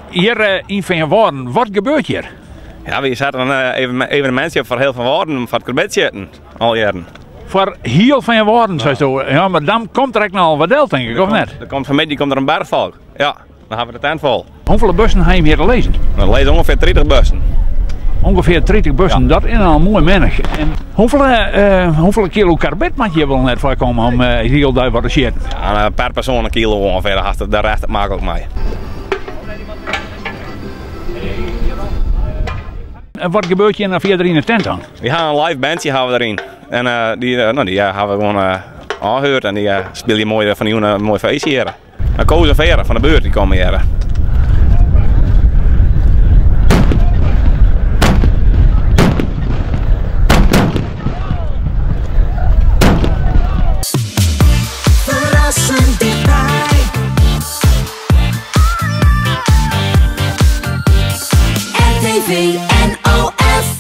Hjir yn Feanwâlden, wat gebeurt hjir? Ja, wy setten in evenemintsje op foar hiel Feanwâlden, foar it karbidsjitten, al jierren. Foar hiel Feanwâlden, seisto? Ja, mar dan komt der ek noch al wat del, tink ik, of net? Der komt fanmiddei komt der in berch folk, ja. Dan hawwe we de tent fol. Hoefolle bussen ha jim hjir te lizzen? Der lizze ûngefear 30 bussen. Ûngefear 30 bussen, dat is al moai mennich. En hoefolle, hoefolle kilo karbid moat hjir wol net foarkomme om hiel dei wat te sjitten? Ja, per persoan in kilo ûngefear, dêr rêdst it maklik mei. En wat gebeurt hjir no fierder yn de tent dan? Wy ha in live bandje hawwe we deryn. En dy, no, dy hawwe we gewoan ôfheard en dy spylje moai fan de jûn in moai feestje hjir. Koos en Vera fan de buert dy komme hjir. Ferrassend tichtby. RTV NL.